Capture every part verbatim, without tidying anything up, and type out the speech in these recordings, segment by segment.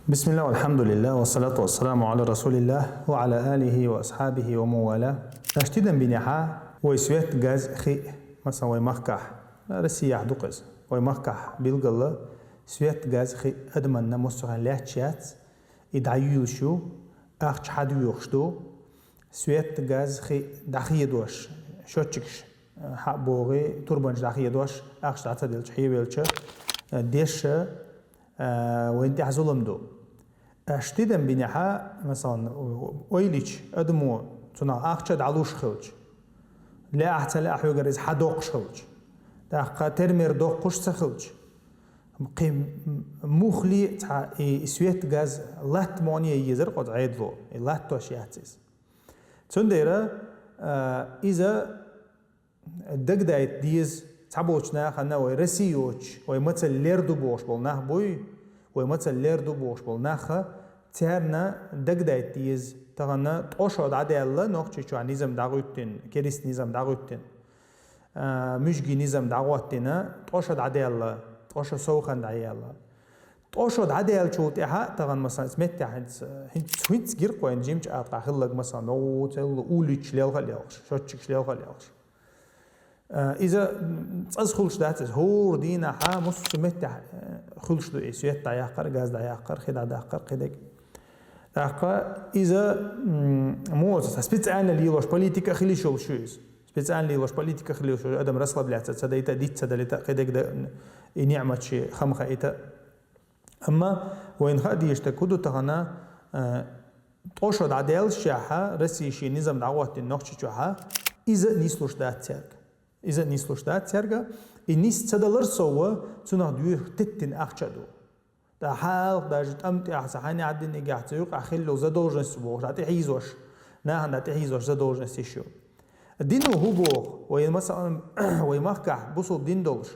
بسم الله والحمد لله والصلاة والسلام على رسول الله وعلى آله وأصحابه ومن والاه. Аш тидам бинехьа, вай свет, газ, хи, масалан, вай махкахь, Россияхь ду-кх из. Вай махкахь билгала свет, газ, хи адаманна муссухьан лаьтташ яц, и дӀаюйла шу, ахча хьадоьхуш ду, свет, газ, хи дӀахедош, счётчикаш, э, хьа а богӀий, турбанаш дӀахедош, ахча дӀа ца делча, хьевелча, э, деша, э, вайна тӀехь зулам ду. Аш тидам бинехьа, масалан, ойлича, адамо цунах ахча дӀалуш хилча, лаьа ахь, ца лаьа ахь хьоьгара из хьадоккхуш хилча, тӀаккха термер доккхуш ца хилча, кхин мухли цхьа и, и свет, газ латта мугӀне езар кхоза Ӏедало, и латтош яц из. Цундела, а, иза дагадайта деза цхьаболчу нахана, вай Россия йоцуш, вай мацалла лер ду бохуш болу нах буй, вай мацалла лер ду бохуш болу наха, царна дагадайта деза, тахана ткъо шо дӀадаьлла, Нохчийчохь низам дӀагӀуьттина, керста низам дӀагӀуьттина, а, муьжгийн низам дӀагӀоттина, ткъо шо дӀадаьлла, ткъо шо совхан дӀаяьлла. Ткъо шо дӀадаьллачул тӀаьхьа, тахана, масалан, меттехь хӀинца, хӀинца, хӀинца гира-кх вайна жимачу аткъа хилларг, масалан, нову цӀелла уличаш лелха а лелхаш, счётчикаш лелха а лелхаш. Э, иза, м, цӀаза хуьлуш дац иза. ХӀора дийнахьа муссу меттехь, э, хуьлуш ду и свет дӀаяккхар, газ дӀаяккхар, хи дӀадаккхар, кхидерг. ТӀаккха иза, м, муха ца специально лелош политика хила йиш йолуш ю иза. Специально лелош политика хила йиш йолуш ю, адам расслабляться ца дайта, диц ца далийта, кхидерг да, и ниӀмат шен хам хаийта. Амма вайна хаа дезаш дерг хӀун ду тахана, э, ткъо шо дӀадаьллашехьа, Россия шен низам дӀагӀоттина Нохчийчохьа, иза а нислуш дац цаьрга. Иза а нислуш дац цаьрга. И нис ца далар сов, цунах доьху теттина ахча а ду. ТӀаккха хьалха даже тӀам тӀехь ца хьанехь динигехь ца юкъахь хилла йолу задолженность бохуш, дӀа тӀехьийзош, нахана дӀа тӀехьийзош задолженность йиш ю. Дино хӀун боху? Вай, масалан, вай махкахь бусулба дин долуш,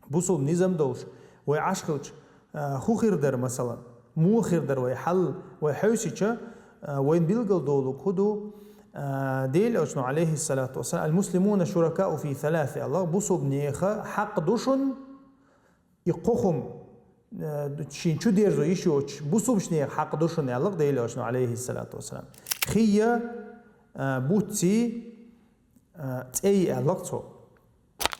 бусулба низам долуш, вай Ӏаш хилча, а, хӀун хир дара, масалан? Муха хир дара вай хьал, вай хьовсича, а, вайна билгал долу хӀун ду, а, Делан Элчано, алейхиссалату вассалам, «Аль-муслимуна шуракау фи саласи», аьлла, бусулбанеха хьакъ ду шун, и кхо хӀума, а, шен чу дерзо йиш йоцуш, бусулбанеха хьакъ ду шун, аьлла Делан Элчано, алейхиссалату вассалам. Хи я, а, буц я, а, цӀе я, аьлла цо.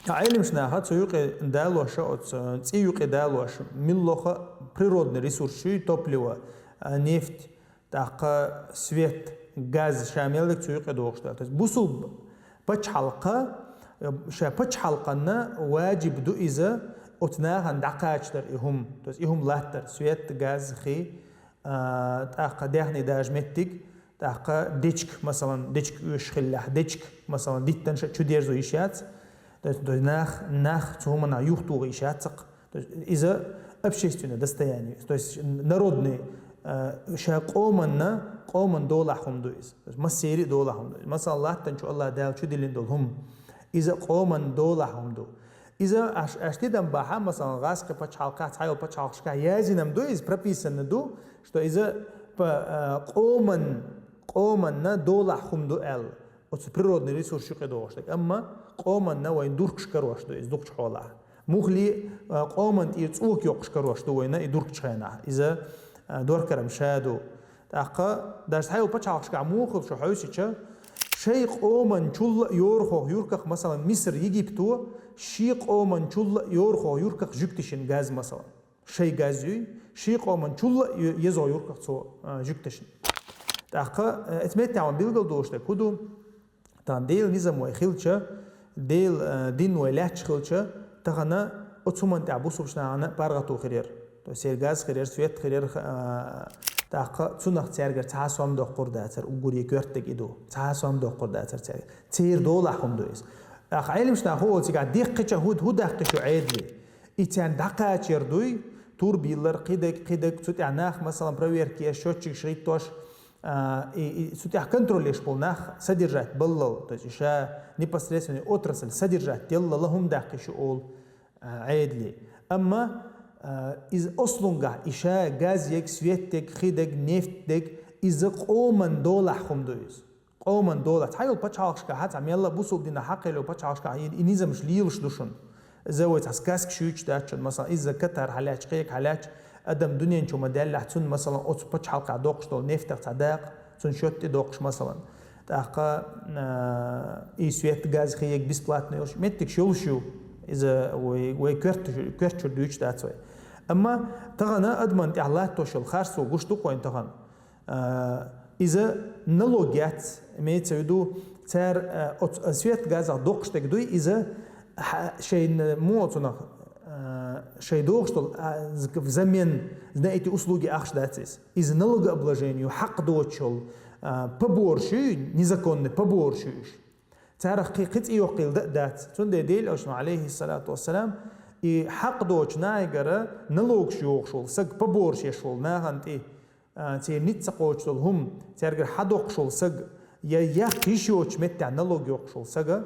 Ӏеламнаха цу юкъе далоша, оцу цӀе юкъе далоша, миллоха природный ресурс ю, топливо, а, нефть, тӀаккха свет, газ, ша мел дерг цу юкъе дохуш ду. То есть бусулба пачхьалкха, ша пачхьалкхана ваджиб ду иза оцу нахана дӀакхачадар и хӀума. То есть и хӀума латтар, свет, газ, хи, а, тӀаккха даьхни дажа меттиг, тӀаккха дечка, масалан, дечка оьшуш хиллехь, дечка, масалан, диттанаш а чу дерзо йиш яц. То есть, то есть нах, нах цу хӀуманах юхатоха йиш яц-кх. То есть иза общественное достояние. То есть народный, э, ша къоманна, къоман долахь хӀума ду иза. То есть массеран а долахь хӀума ду иза. Масалан, латтанчу Аллах Дала чу диллина долу хӀума. Иза къоман долахь хӀума ду. Иза аш, аш тидам бахьа, масалан, гӀазкхи пачхьалкхехь, цхьайолу пачхьалкхашкахь язйина ду иза, прописанна ду, что иза па-, а, къоман, къоманна долахь хӀума ду аьлла, оцу природный ресурс юкъе догӀуш дерг. Амма къоманна вайн дуркаш карош ду иза дукхачу хьолахь. Мухли, а, къоман тӀера цӀока йоккхуш карош ду вайна и дуркачу хенахь. Иза, а, доркарам ша ду. ТӀаккха даже цхьайолу пачхьалкхашкахь муха хила шу хьовсича, шайн къоман чулла а йорахох юрках, масалан, Миср, Египто, шен къоман чулла а йорахох юрках жуьгташна газ, масалан. Шайн газ юй, шен къоман чулла а ю-, езо юрках цо, а, жуьгташна. ТӀаккха, а, эцу меттехь ван билгал долуш дерг хӀун ду? Тахана Делан низам вай хилча, Делан, а, дин вай лаьтташ хилча, тахана оцу хӀуманна тӀехь бусулбачу нахана паргӀато хир яра. То есть церан газ хир яра, свет хир яра, а, тӀаккха цунах цаьргара цхьа а сом доккхур дацара, уггаре коьртаниг и ду. Цхьа а сом доккхур дацара цаьргара. Церан долахь хӀума ду иза. ТӀаккха Ӏеламнаха хӀун олу цигахь деккхича, хӀу-, хӀун даьккхи шу Ӏедале? И царна дӀакхачар дуй, турба йиллар, кхидерг, кхидерг, цу тӀехь нах, масалан, проверка еш, счётчикаш хӀиттош, а, и, и цу тӀехь контроль еш болу нах содержать баллал, то есть ша непосредственно отрасль содержать деллал хӀума даьккхи шу олу, а, Ӏедале. Амма, а, иза ослунгахь, и ша газ ерг, свет ерг, хи дерг, нефть дерг, иза къоман долахь хӀума ду иза. Къоман долахь. Цхьайолу пачхьалкхашкахь, цхьа мелла а бусулба динан хьакъ йолу пачхьалкхашкахь и, и низамаш лелаш ду шуна. Иза вай цхьа сказка шуьйцуш дац шуна, масалан, иза Катар хьалаьцча, кхерг хьалаьцча, Адам дуьнен чу ма даьллехь, цунна, масалан, оцу пачхьалкхехь доккхуш долу нефтех цхьа дакъа, цунна счёт тӀедоккхуш, масалан. ТӀаккха, а, и свет, газ хиег бесплатно йолуш, меттигаш йолуш ю. Иза вай, вай коьрта, коьрта чуьра дуьйцуш дац вай. Амма тахана адаман тӀехь латтош йолу харцо гуш ду-кх вайна тахана. А, иза налог яц, имеется в виду, цара, а, оцу, а, свет, газах доккхуш дерг дуй, иза хьа-, шайна муха цунах, а, шайн дохуш долу, а, з-, взамен на эти услуги ахча дац иза. Иза налогообложение ю, хьакъ доцуш йолу, а, побораш ю, незаконный побораш ю уьш. Царах кхин кхин цӀе йоккхийла дан а дац. Цундела Делан Элчано, алейхиссалату вассалам, и хьакъ доцучу нахигара налогаш йохуш волу саг, побораш еш волу нахана тӀе, а, церан ницкъ ца кхочуш долу хӀума, цаьргара хьадоккхуш волу саг, я яккха йиш йоцучу меттехь налог йоккхуш волу сага,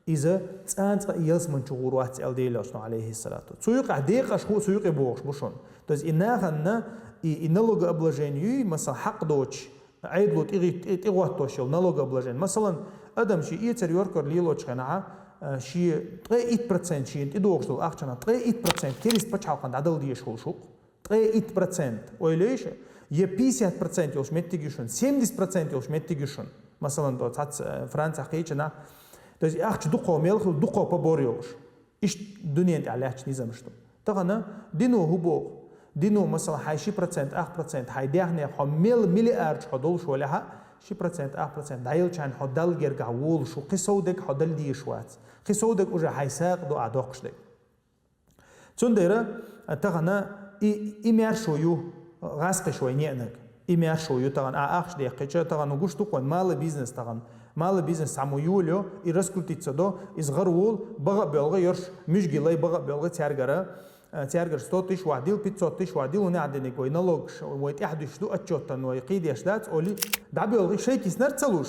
иза цкъа а ялсамани чу гӀур вац аьлла Делан Элчано, алейхиссалату. Цу юкъахь декъашхо а цу юкъе бохуш бу шуна. То есть и нахана и, и налогообложение юй, масалан, хьакъ доцуш, Ӏедало тӀе-, тӀе-, тӀегӀоттош йолу налогообложение. Масалан, адам шен эцар-йоркар лелочу хенахь, а, шен ткъе итт процент шена тӀедогӀуш долу ахчанах ткъе итт процент кериста пачхьалкхана дӀадала дезаш волуш ву-кх. Ткъе итт процент, ойла йойша, я пятьдесят процент йолуш меттиг ю шуна, семьдесят процент йолуш меттиг ю шуна. Масалан, до цхьацца, э, Францехь кхечанахь, то есть ахча дукхо мел хилла, дукхо побор йолуш. Иштта дуьнен тӀехь лаьтташ низамаш ду. Тахана дино хӀун боху? Дино, масалан, хьайн ши процент, ах процент, хьайн даьхнех хьо мел миллиардаш хьо долуш валехьа, ши процент, ах процент дӀаелчхьана хьо Далла гергахь волуш ву, кхин сов дерг хьо дала дезаш вац. Кхин сов дерг уже хьайн сагӀа ду ахь доккхуш дерг. Цундела, а, тахана и, и маьршо ю, гӀазкхаша вай неанаг. И маьршо ю тахана, а, ахча дехкича, тахана гуш ду-кх вайна, малый бизнес тахана. Малый бизнес цхьаммо йолайо, и раскрутиться до, иза гӀар волу, бага а боьлгӀа йорш, муьжги лай бага а боьлгӀа цаьргара, а, цаьргара сто тысяч вахдил, пятьсот тысяч вахдил, хӀунда аьлла диниг вай налогаш, вай тӀаьхьа дуьсуш ду, отчёттан вай кхийдеш дац, олий, дӀабоьлгӀий шайн киснара ца луш.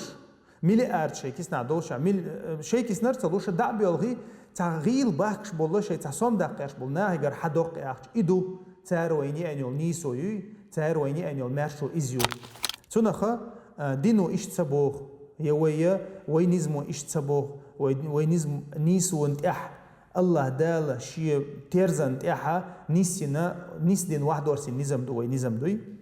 Миллиард шайн кисна долуша, мил-, э, шайн киснара ца луша, дӀа а боьлгӀий, цхьа гӀийла бахкаш болу, шайн цхьа сом даккхеш болу нахигара хьадоккху ахча. И ду, цара вайна еана йолу нийсо юй, цара вайна еана йолу маьршо иза ю. Цунаха, э, дино иштта ца боху, я вай, я вай низамо иштта ца боху, вай, вай низам-, нийсонан тӀехь, Аллах Дала шен терзан тӀехьа нисйина, нисдина вахдорсийна низам ду, вай низам дуй.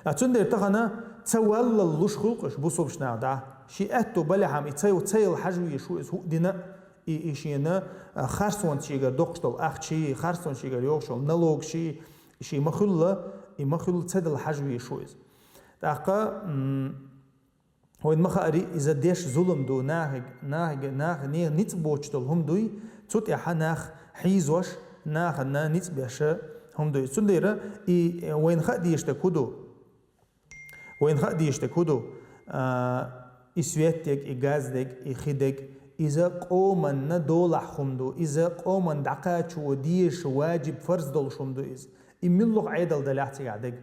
А цундела тахана ца валлал луш хуьлу-кх уьш бусулбачу наха дӀа. Шен аьтто балехьама и ца, ца яла хьажа везаш ву иза хӀуъа дина, и, и шена, а, харцонца шегара доккхуш долу ахчий, харцонца шегара йогӀуш йолу налогший, и шен ма-хуьллу, и ма-хуьллу ца дала хьажа везаш ву иза. ТӀаккха, м, вайна ма-хаъара, иза деш зулам ду, нахиг-, нахиг-, нах-, не-, ницкъ боцуш долу хӀума дуй, цу тӀехьа нах хьийзош, нахана ницкъ беш хӀума дуй. Цундела и вайна хаа дезаш дерг хӀун ду? Вайна хаа дезаш дерг хӀун ду? А, и свет дерг, и газ дерг, и хи дерг, иза къоманна долахь хӀума ду, иза къоман дӀакхачо дезаш важиб, фарз долуш хӀума ду иза. И муьлхха Ӏедал далахь цигахь дерг.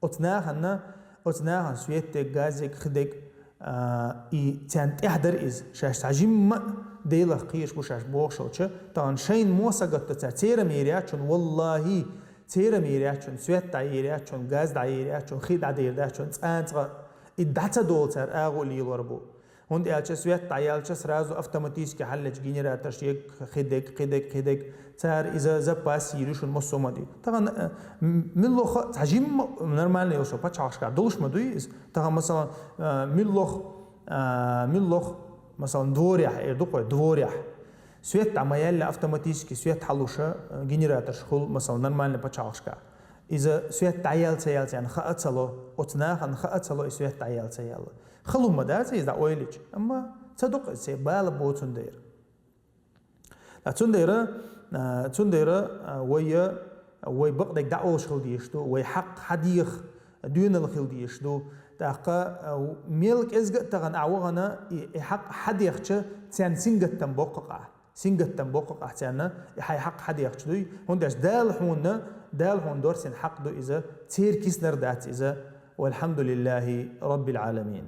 Оцу нахана, оцу нахана свет дерг, газ дерг, хи дерг, а, и царна тӀехь дара иза. Шаьш цхьа жимма а Делах кхоьруш бу шаьш бохуш йолча, тахана шайна муха сагатдо цара, церан ма йийр яц шуна, валлахӀи, церан ма йийр яц шуна, свет дӀайийр яц шуна, газ дӀайийр яц шуна, хи дӀадийр дац шуна, цкъа а, цкъа а. И дӀа ца долу цара агӀо лелор бу. ХӀунда аьлча свет дӀаяьлча, сразу автоматически хьаллечу генераторш егг, хи дерг, хи дерг, хи дерг, цара иза запас йийр ю шуна массо а ма дий. Тахана, э, м-, муьлхха а цхьа жимма а нормальный йолу шо пачхьалкхашкахь долуш ма дуй иза. Тахана, масалан, э, муьлхха, э, муьлхха, масалан, дворехь, эр ду-кх вай, дворехь. Свет дӀа ма яьлла, автоматически свет хьалуша, э, генераторш хуьлу, масалан, нормальный пачхьалкхашкахь. Иза свет дӀаяьлла ца яьлла царна хаа ца ло, оцу нахана хаа ца ло и свет дӀаяьлла ца яьлла. Хала хӀума ма дац иза дӀа ойла йича, амма ца доккху иза, церан бала бо цундела. Ткъа цундела, а, цундела, а, вай, вай бакъдерг дӀаолуш хила дезаш ду, вай хьакъ хьадеха доьналла хила дезаш ду. ТӀаккха, а, мел кӀезга а тахана ахь вахана, и, и хьакъ хьадехча, царна сингаттам боккху-кх ахь. Сингаттам боккху-кх ахь царна, и хьайн хьакъ хьадехча дуй. ХӀунда аьлча Дала хьуна, Дала хьуна дорсина хьакъ ду иза, церан киснара дац иза. Валхьамдулиллахи Раббил Ӏаламин.